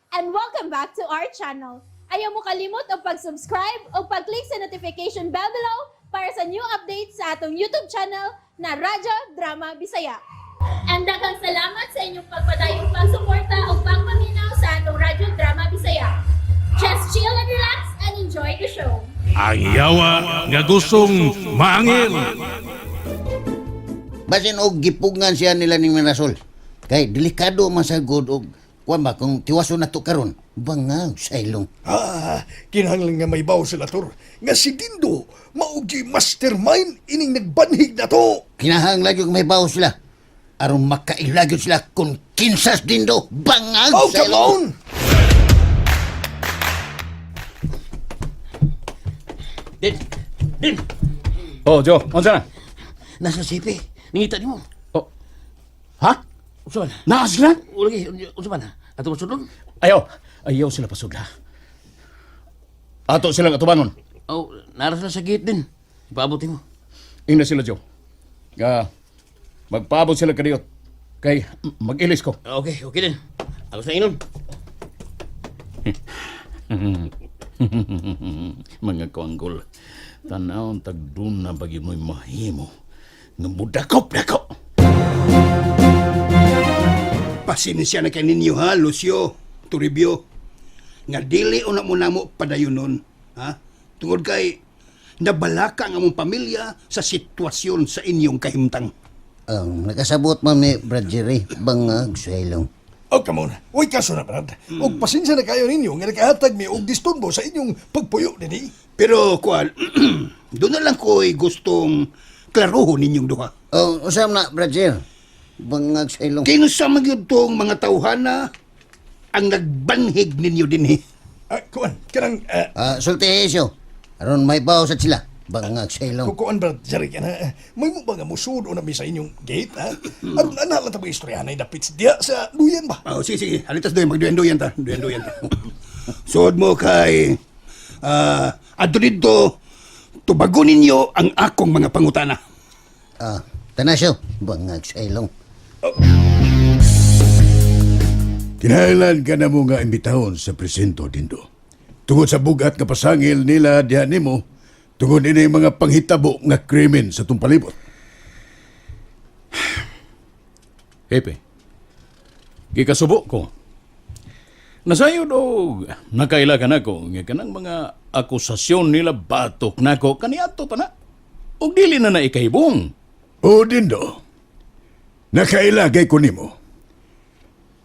And welcome back to our channel. Ayaw mo kalimot og pag-subscribe o pag-click sa notification bell below para sa new updates sa atong YouTube channel na Radyo Drama Bisaya. And daghang salamat sa inyong pagpadayong pagsuporta o pagpaminaw sa atong Radyo Drama Bisaya. Just chill and relax and enjoy the show. Ang yawa nga gustong maangil. Basin og gipugngan siya nila ning Mirasol. Kay delikado man sa good og kuan ba kung tiwaso na to karon. Bangag sa ilong. Ah, kinahanglan nga may baw sila, Tor. Nga si Dindo, maugi mastermind ining nagbanhig na to. Kinahanglan yung may bawo sila. Aron makaila gyud sila kung kinsas Dindo. Bangag Oh, sa come ilong. on! Din! Din! Oh, Joe, unsa na? Nasa sipi. Ningita nimo. Oh. Ha? Unsa man? Naa sila? Ulagi, unsa man? Ato masudlon? Ayaw. Ayaw sila pasudla. Ato silang atubangon. Oh, nara sila sa gate din. Ipaabot mo. Ingna sila, Joe. Nga, magpaabot sila kaniyot. Kay, mag-ilis ko. Okay, okay din. Ako sa inon. Mga kuanggol, tanaw tagdun na bagi mo'y mahimo. Nga mudakop nako. Pasensya na kay ninyo ha, Lucio, Toribio. Nga dili una mo namo padayonon, ha? Tungod kay nabalaka ang among pamilya sa sitwasyon sa inyong kahimtang. Ang nakasabot man ni Brad Jerry. Bangag sa ilong. Oh, come on. Uy, kaso na, Brad. Og pasensya na kayo ninyo nga nakahatag mi og disturbo sa inyong pagpuyo dinhi. Pero kuan, doon na lang ko'y gustong klaruhon ninyong duha. Oh, usam na Brad Jerry. Bangag sa ilong. Kinsa man gyud tong mga tawhana ang nagbanhig ninyo dinhi? Ah, kuan, kanang ah, Ah, sulti isyo. Aron may bawo sa sila. Bangag sa ilong. kuan Brad Jerry kana. May mo ba nga musud na mi sa inyong gate, ha? Aron ana lang ta istoryahan ay dapit diya sa duyan ba? Oh, sige, sige. Halitas doon, magduyan-duyan ta. Duyan-duyan ta. Suod mo kay adto didto, tubagon ninyo ang akong mga pangutana. Ah, tanasyo. Bangag sa ilong. Kinahanglan ka na mo nga imbitahon sa presinto, Dindo. Tungod sa bugat nga pasangil nila diha nimo, tungod ini mga panghitabo nga krimen sa tong palibot. Hepe, gikasubo ko. Nasayod og nakaila ka nako nga kanang mga akusasyon nila batok nako kaniadto pa na. Og dili na na ikahibong. O Dindo, nakaila kay ko nimo.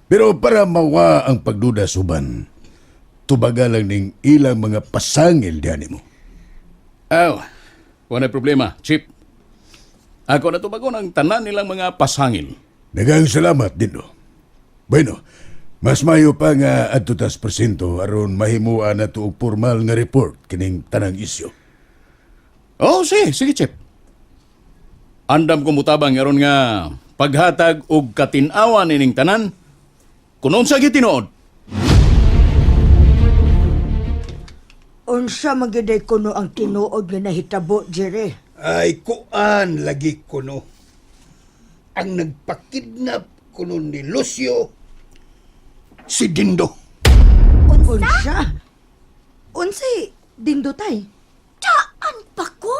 Pero para mawa ang pagduda suban, tubaga lang ning ilang mga pasangil diha nimo. Aw, wala problema, Chip. Ako na tubagon ang tanan nilang mga pasangil. Daghang salamat, Dindo. Bueno, mas mayo pa nga adto tas presinto aron mahimuan na og formal nga report kining tanang isyu. Oh, sige, sige, Chip. Andam ko mutabang aron nga paghatag og katin-awan ining tanan kun unsa gitinuod. Unsa man gyud ay kuno ang tinuod nga nahitabo, Jerry? Ay, kuan lagi kuno. Ang nagpakidnap kuno ni Lucio, si Dindo. Unsa? Unsay dindotay? Taan pa ko?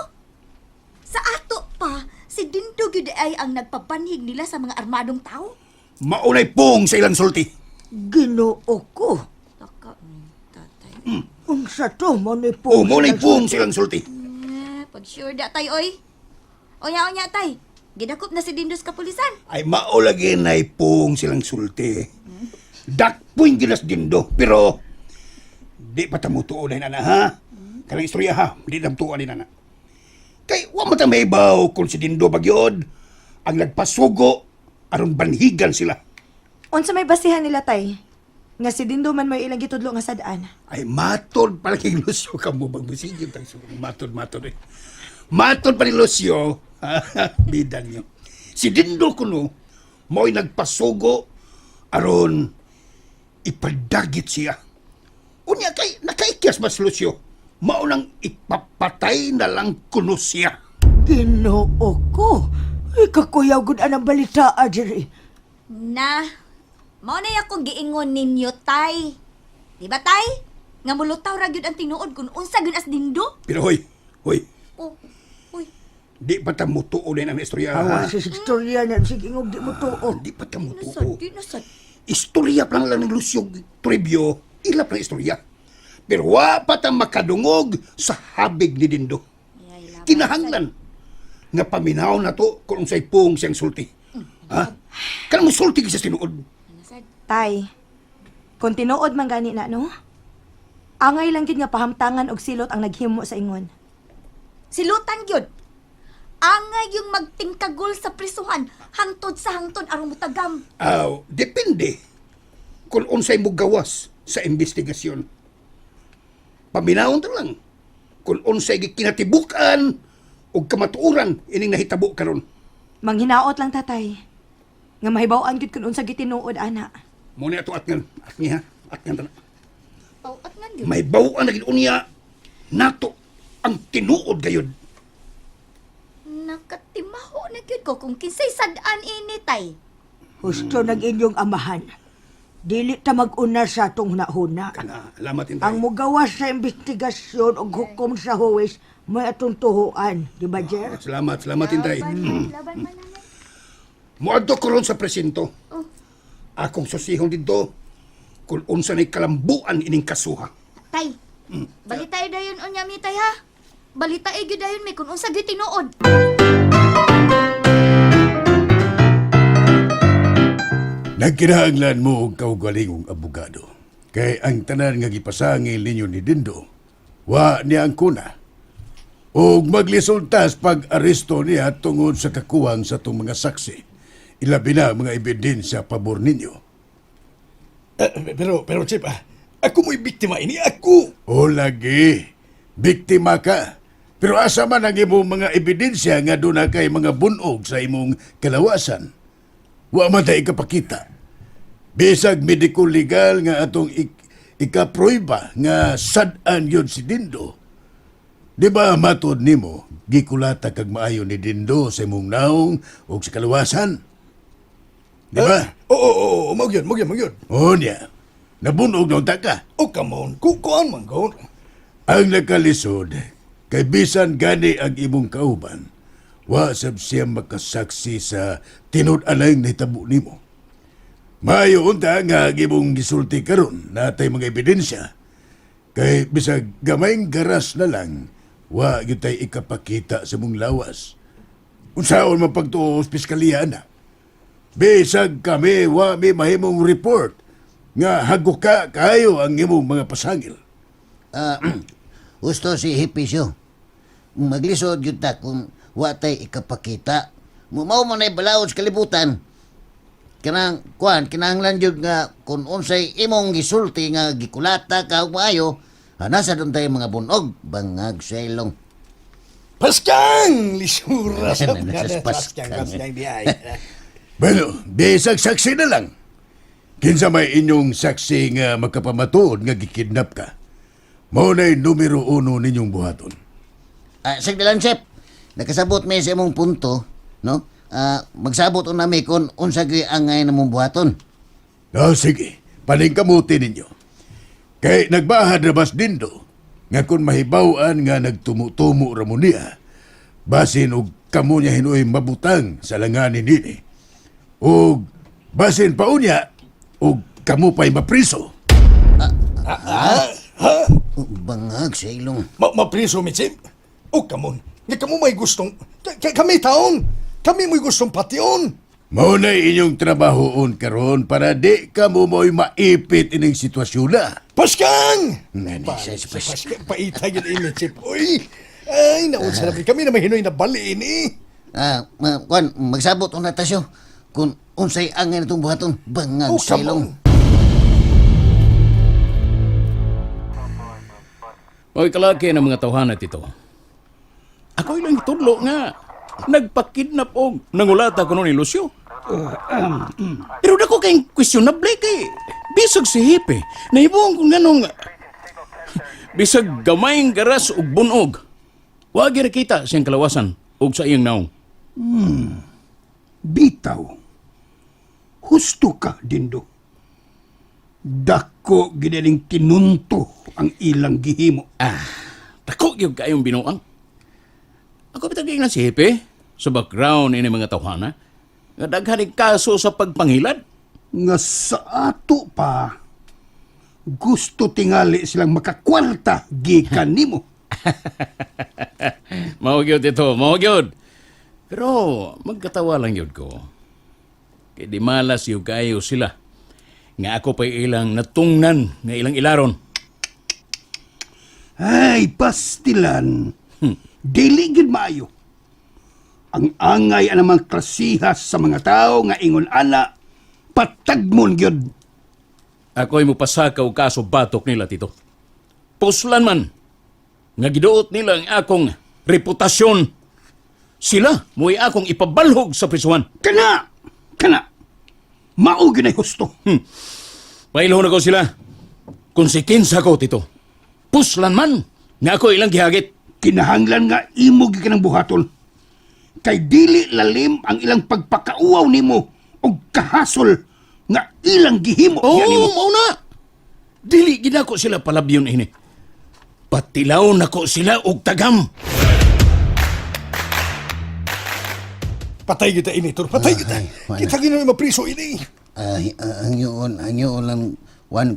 Sa ato pa, si Dindo gyud ay ang nagpapanhig nila sa mga armadong tao. Maunay pong sa ilang sulti. Ginoo ko. Taka ni tatay. Unsa to mo ni O, maunay pong sa ilang sulti. Eh, pag sure da tay oy. Onya onya tay. Gidakop na si Dindo sa kapulisan. Ay, maulagi na pong silang sulti. Dakpoy gilas Dindo, pero di pa tamutuon na nana, ha? Kanang istorya, ha? Di tamutuon ni nana. Kay, wa man ta maibaw kung si Dindo bagyod ang nagpasugo aron banhigan sila. Unsa may basihan nila tay? Nga si Dindo man may ilang gitudlo nga sadaan. Ay, matod pala kay Lucio ka mo. Magmusigil tang matod, matod eh. Matod pa ni Lucio. Bidan niyo. Si Dindo kuno, mo'y nagpasugo aron ipadagit siya. Unya kay nakaikyas mas Lucio. Maunang ipapatay na lang kuno siya. Ginoo ko. Ikakuyaw gud anang balita, Jerry. Na, mao na akong giingon ninyo tay. Di ba tay? Nga mulutaw ra gyud ang tinuod kung unsa gyud as Dindo. Pero hoy, hoy, Oh, uy. di pa ta mutuo din ang istorya. ha? Awa sa istorya na sige ingog di mo tuo. Di pa ta mutuo. Nasad, di nasad. Istorya pa lang lang ng Lucio Toribio, ila pa lang istorya. Pero wa pa ta makadungog sa habig ni Dindo. Ay, laban Kinahanglan nga paminaw na to kung unsay pung siyang sulti. Ha? Kanang sulti sa tinuod. Nasad. Tay, kung tinuod man gani na, no? Angay lang gid nga pahamtangan og silot ang naghimo sa ingon. Silutan gyud. Angay yung magtingkagol sa prisuhan hangtod sa hangtod aron mutagam. Aw, depende kung unsay mo gawas sa investigasyon. Paminawon ta lang kung unsay gikinatibuk-an o kamatuoran ining nahitabo karon. Manghinaot lang tatay. Nga mahibaw-an gid kun unsa gitinuod ana. Mo ni ato atngan, atngi ha, atngan ta na. Oh, at ngan gyud. May bawaan na gid unya nato ang tinuod gayud. Nakatimaho na gyud ko kung kinsay sad-an ini tay. Husto nag inyong amahan. Dili ta mag-una sa atong hunahuna. Kana, alamat intay. Ang mugawas sa investigasyon og hukom sa huwes may atong tuhuan, di ba, Jer? Salamat, salamat intay. Laban, laban man nanay. Moadto ko ron sa presinto. Oh. Akong susihon didto kung unsa nay kalambuan ining kasuha. Tay. Balitay dayon unya mi tay ha. Balitay gyud dayon mi kung unsa gyud tinuod. Nagkinahanglan mo og kaugalingong abogado. Kay ang tanan nga gipasangil ninyo ni Dindo, wa niya ang kuna. Og maglisultas pag-aresto niya tungod sa kakuwang sa itong mga saksi. Ilabi na ang mga ebidensya pabor ninyo. Eh, pero Chief, ako mo'y biktima ini, ako. O lagi, biktima ka. Pero asa man ang imong mga ebidensya nga doon na kay mga bunog sa imong kalawasan? Wa man tay ikapakita. Bisag medical legal nga atong ikapruiba nga sad-an yun si Dindo. Di ba matod nimo gikulata kag maayo ni Dindo sa imong naong ug sa kalawasan? Di ba? Oo, oo, oo, mao gyud, mao gyud, mao gyud. O niya, nabunog na unta ka. Oh, come on. Kuan man ko. Ang nakalisod, kay bisan gani ang imong kauban, wa sab siya makasaksi sa tinud-anang nahitabo nimo. Maayo unta nga ang imong gisulti karon natay mga ebidensya. Kay bisag gamayng garas na lang, wa gyud tay ikapakita sa imong lawas. Unsaon man pagtuo sa piskaliya na. Bisag kami wa mi mahimong report nga haguka kayo ang imong mga pasangil. Ah, gusto si Hipisyo. Maglisod gyud ta kung wa tay ikapakita. Mao man ay balaod sa kalibutan. Kanang kuan kinahanglan gyud nga kung unsay imong gisulti nga gikulata ka og maayo, nasa doon tayo mga bunog bangag sa ilong. Paskang! Lisura sa Nasa Paskang, paskang. paskang di ay. Bueno, bisag saksi na lang. Kinsa may inyong saksi nga makapamatuod nga gikidnap ka. Mao na'y numero uno ninyong buhaton. Ah, sige lang, Chef. Nakasabot mi sa imong punto, no? Ah, magsabot unna mi kung unsa gyud ang ngayon namong buhaton. Oh, sige, paningkamuti ninyo. Kay nagbahad na bas dindo, nga kung mahibaw-an nga nagtumutumo ra mo niya, basin og kamo niya hinuoy mabutang sa langanin nini. Og basin pa unya, og kamo pa'y mapriso. Bangag sa ilong. Mapriso mi, Chief. Oh, come on. Nga kamo may gustong... Kami taon. Kami may gustong pation. Mao na'y inyong trabahoon karon para di ka mo mo'y maipit ining sitwasyon na. Paskang! Nani, sa pas. Paskang, paita yun ini, Chief. Uy! Ay, naunsa na mi. Kami na may hinoy na bali ini. Ah, kuan magsabot unna ta siyo kung unsay angay natong buhaton bangag Oh, sa come ilong. on. Mga kalaki ng mga tawhana tito. Ako ilang itudlo nga. Nagpakidnap og nangulata ko ni Lucio. Pero dako kayong questionable kay bisag si Hipe. Nahibuong kung ganong bisag gamayng garas ug bunog. Wa gyud kita siyang kalawasan ug sa iyang naong. Bitaw. Husto ka, Dindo. Dako ginaling tinunto ang ilang gihimo. Ah, dako gyud kayong binuang. Ako bitag na si Hepe sa background ini mga tawhana. Nga daghan ni kaso sa pagpangilad. Nga sa ato pa, gusto tingali silang makakwarta gikan nimo. Mao gyud ito, mao gyud. Pero magkatawa lang gyud ko. Kay di malas yung kayo sila. Nga ako pa'y ilang natungnan nga ilang ilaron. Ay, pastilan. Dili gyud maayo. Ang angay ang mga klasihas sa mga tao nga ingon ana, patagmon gyud. Ako'y mupasaka og kaso batok nila, Tito. Puslan man, nga giduot nila ang akong reputasyon. Sila mo'y akong ipabalhog sa prisuhan. Kana! Kana! Mao gyud ay husto. Pailhon ako sila. Konsekinsa ko, Tito. Puslan man, nga ako ilang gihagit. Kinahanglan nga imo gyud kanang buhaton. Kay dili lalim ang ilang pagpakauaw nimo og kahasol nga ilang gihimo Oo, diha nimo. mao na. Dili gid ako sila palabyon ini. Patilaw nako sila og tagam. Patay kita ini, Tor. Patay kita. Ay, wala. Kita gina mapriso ini. Ay, ang yun lang, wan,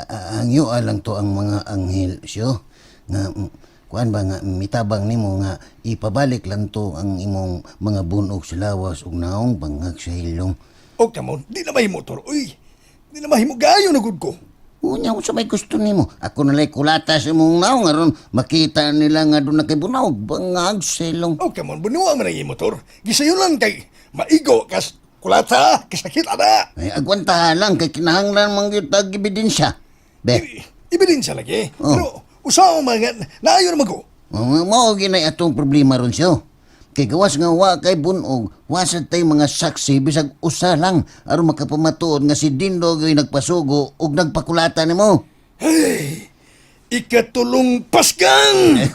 ang yun lang to ang mga anghel siyo. Nga, kuan ba nga, mitabang nimo nga, ipabalik lang to ang imong mga bunog sa lawas ug naong bangag sa ilong. Oh, come on. Di na mahimo, Tor. Uy, di na mahimo. Gayo na gud ko. Unya, unsa may gusto nimo? Ako nalay kulata sa imong naong aron makita nila nga doon na kay bunog, bangag sa ilong. Oh, come on. Bunuwa man ang imo, Tor. Gisayo lang kay maigo kas kulata, kasakit ana. Ay, agwantahan lang kay kinahanglan man gyud tag ebidensya. Be, Ebidensya lagi. Oh. Pero usaw man nga, naayo naman ko. Mao ginay atong problema ron siyo. Kay gawas nga wa kay bunog, wa sad tay mga saksi bisag usa lang aron makapamatuod nga si Dindo gyud nagpasugo ug nagpakulata nimo. Ikatulong pasgang!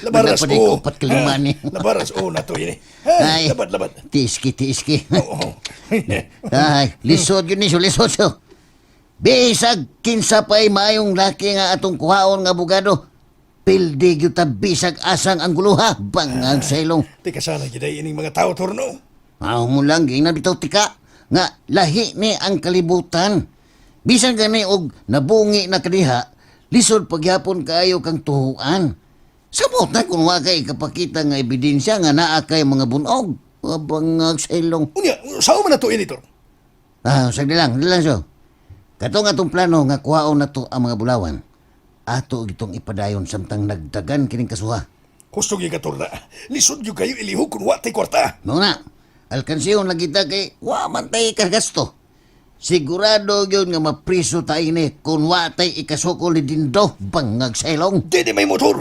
Labaras Wala pa di o. ko upat kalima ni. Labaras o na to ini. Ay, labad, labad. Tiski, tiski. Oo. Ay, lisod yun ni siyo, lisod siyo. Bisag kinsa pa'y maayong laki nga atong kuhaon nga abogado. Pildi gyud ta bisag asang ang guluha, bangag sa ilong. Tika sana giday ining mga tao torno. Aw mo lang, gina bitaw tika nga lahi ni ang kalibutan. Bisan gani og nabungi na kadiha, lisod pagyapon kaayo kang tuhuan. Samot na kung wa kay kapakita nga ebidensya nga naa kay mga bunog. Bangag sa ilong. Unya, sao man na to ini tor? Ah, sagdi lang, di lang so. Katong atong plano nga kuhaon na to ang mga bulawan. Ato gitong ipadayon samtang nagdagan kining kasuha. Husto gyud ka torna. Lisod gyud kayo ilihok kun wa tay kwarta. Mao na, alkansiyon lang kita kay wa man tay ikagasto. Sigurado gyud nga mapriso ta ini kung wa tay ikasukol ni Dindo bangag sa ilong. Dili may motor.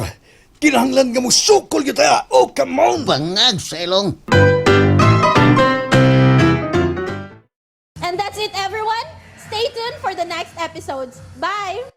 Kinahanglan nga musukol gyud ta. Oh, come on. Bangag sa ilong. And that's it, everyone. Stay tuned for the next episodes. Bye!